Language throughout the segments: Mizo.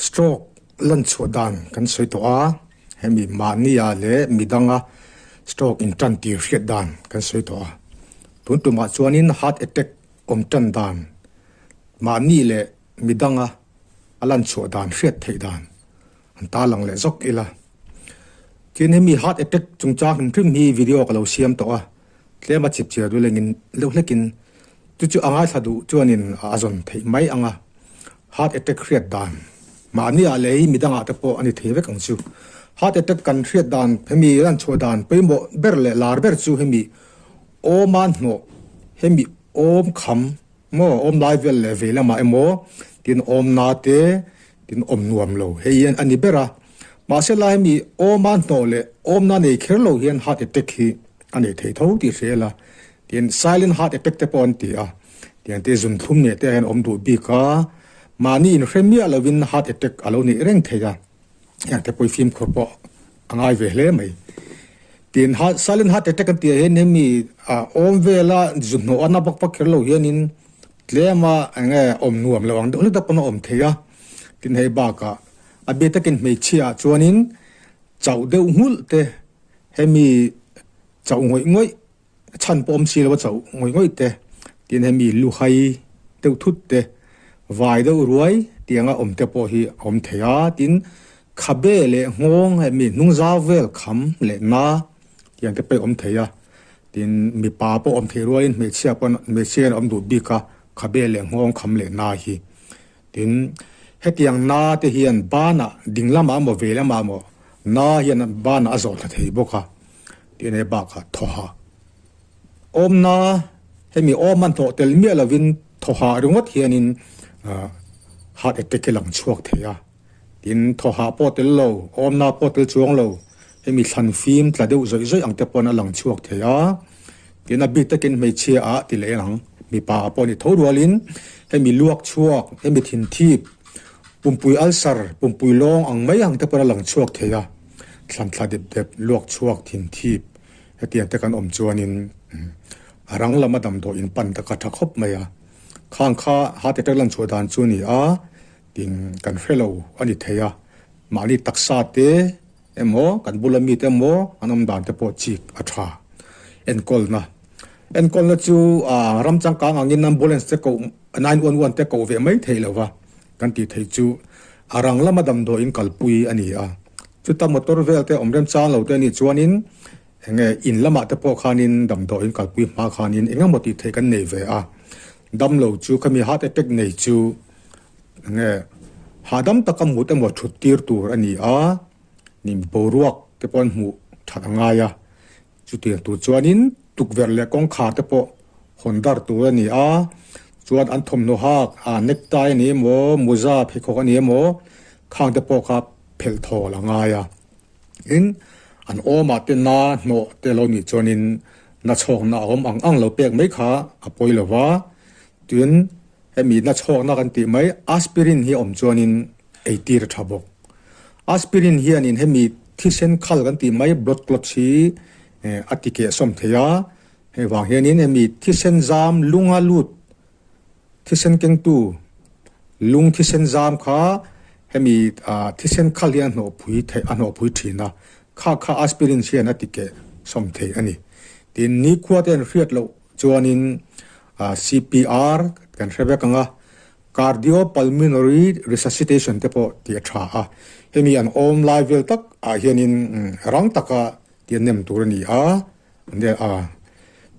Stroke lan chhuah dan kan sawi tawh a, hemi mahnia leh midanga stroke intan tir hriat dan kan sawi tawh a. Tun tumah chuanin heart attack awm tan dan, mahni leh midanga a lan chhuah dan hriat theih dan an tarlang leh zawk ila. Tin hemi heart attack chungchang hrim hrim hi video ka lo siam tawh a, tlema chip chiar duh lengin deuh hlekin chu chu a ngaithla duh chuanin a zawn theih mai ang a, heart attack hriat dan mahni ah leh midangah te pawh a ni thei vek ang chu. Heart attack kan hriat dan hemi lan chhuah dan pawimawh ber leh lar ber chu hemi awma hnawh hemi awm kham Maw awm lai vel leh vei lamah emaw tin awm na te tin awm nuam lo hei hian a ni ber a, mahse lai mi awma hnawh leh awm na nei kher lo hian heart attack hi a nei thei tho tih hria ila tin silent heart attack te pawh an ti a, tiang te zun thlum neh te ah hian awm duh bik a, mahni inhre miah lovin heart attack a lo neih reng thei a. Heng te pawh hi fimkhur pawh a ngai ve hle mai. Tin, silent heart attack an tih ah hian hemi awm vela zu hnawh a na vak vak kher lo hianin tlema eng nge awm nuam lo ang deuh hlek tak pawn a awm thei a. Tin, hei bakah a bik takin hmeichhia ah chuanin chauh deuh nghulh te hemi chauh ngawih ngawih chhan pawh awm si lo a chauh ngawih ngawih te, tin hemi luhai deuh thut te, vai deuh ruai tianga awm te pawh hi a awm thei a, tin khabe leh nghawng hemi hnung zau vel kham leh na tiang te pawh hi a awm thei a, tin mipa pawh awm thei rualin hmeichhia pawn hmeichhia hian a awm duh bik a khabe leh nghawng kham leh na hi, tin hetiang na te hian banah ding lamah emaw ve lamah emaw na hian banah a zawh thla thei bawk a. Tihne bakah thawha awmna hemi awm a hnawh tel miah lovin thawha ringawt hianin heart attack hi lang chhuak thei a. Tin, thawha pawh tel lo, awmna pawh tel chuang lo, hemi thlan fim tla deuh zawih zawih ang te pawn a lang chhuak thei a. Tin, a bik takin hmeichhia ah ti leh ang, mipa ah pawh ni tho rualin hemi luak chhuak, hemi thinthip, pumpui ulcer, pumpui lawng ang mai ang te pawn a lang chhuak thei a. Thlanthla dep dep, luak chhuak thin thip hetiang te kan awm chuanin a rang lama damdawi in pan ta ka tha khawp mai a. Khang kha heart attack lan chhuah dan chu a ni a, tin kan hre lo a ni thei a. Mahni taksa te emaw kan bula mite emaw an awm dan te pawh chik a tha. Enkawlna, Enkawlna chu ram changkang angin ambulance te koh 911 te koh ve mai thei lo va. Kan tih theih chu a rang lama damdawiin kalpui a ni a. Chuta motor vel te awm remchang lo te anih chuanin eng nge in lamah te pawh khanin damdawiin kalpui hma khanin eng emaw tih theih kan nei ve a. Damlo chu khami heart attack nei chu eng nge hahdam taka mut emaw thut tir tur a ni a, nim boruak te pawh an hmuh that a ngai a. Chutiang tur chuanin tukverh leh kawngkhar te pawh hawn dar tur a ni a, chuan an thawmhnaw hak a necktie a ni emaw, muza pheikhawk a ni emaw khang te pawh kha phelh thawl a ngai a. Tin, an awmah te na hnawh te lo nih chuanin na chhawkna a awm ang ang lo pek mai kha a pawi lo va, tin hemi na chhawkna kan tih mai aspirin hi a awm chuanin eitir a tha bawk. Aspirin hianin hemi thisen khal kan tih mai blood clots hi a ti keh sawm thei a, hei vang hianin hemi thisen zam lunga lut thisen kengtu lung thisen zam kha hemi thisen khal hian a hnawhpui theih a hnawhpui thin a, kha kha aspirin hian a ti keh sawm thei a ni. Tin, nikhua te an hriat loh chuanin CPR kan hre vek ang a, Cardiopulmonary resuscitation te pawh tih a tha a, hemi an awm lai vel tak ah hianin rang taka tih a nem tur a ni a, a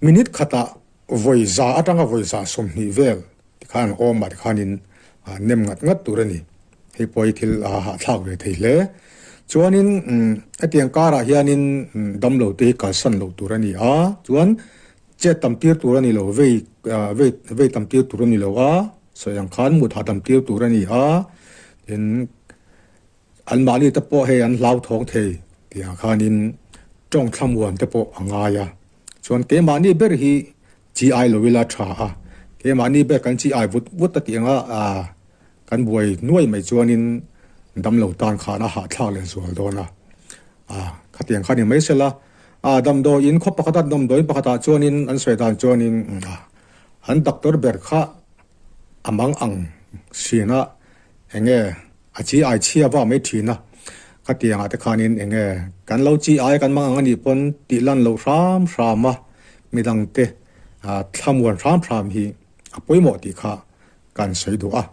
minute khatah vawi za atanga vawi za 20 vel tikhan an awm ah tikhanin nem ngat ngat tur a ni. Hei pawh hi thil a hahthlak ve thei hle. Chuanin hetiang karah hianin damlo te hi kalsan loh tur a ni a, chuan Chet tam tir tur a ni lo, vei vei vei tam tir tur a ni lo a, sawi ang khan mut hah tam tir tur a ni a, tin anmahni te pawh hei an hlauthawng thei tih ang khanin tawng thlamuan te pawh a ngai a, chuan keimahni ber hi chi ai lo ila tha a, keimahni ber kan chi ai vut vut a tih anga kan buai nuai mai chuanin damlo tan khan a hahthlak leh zual dawn a, khatiang kha ni mai sela. A damdawiin khaw pakhat a damdawiin pakhatah chuanin an sawi dan chuanin an doctor ber kha a mang ang hriana eng nge A chi ai chhia vak mai thin a, khatiangah te khanin eng nge kan lo chi ai kan mang ang anih pawn tih lan loh hram hram a, midangte thlamuan hram hram hi a pawimawh tih kha kan sawi duh a.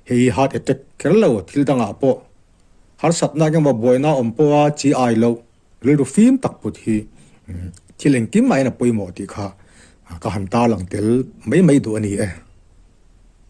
Hei hi heart attack kher lo thil dangah pawh harsatna engemaw buaina awm pawha chi ai loh rilru fim tak put hi thil engkim mahin a pawimawh tih kha ka han tarlang tel mai mai duh a ni e.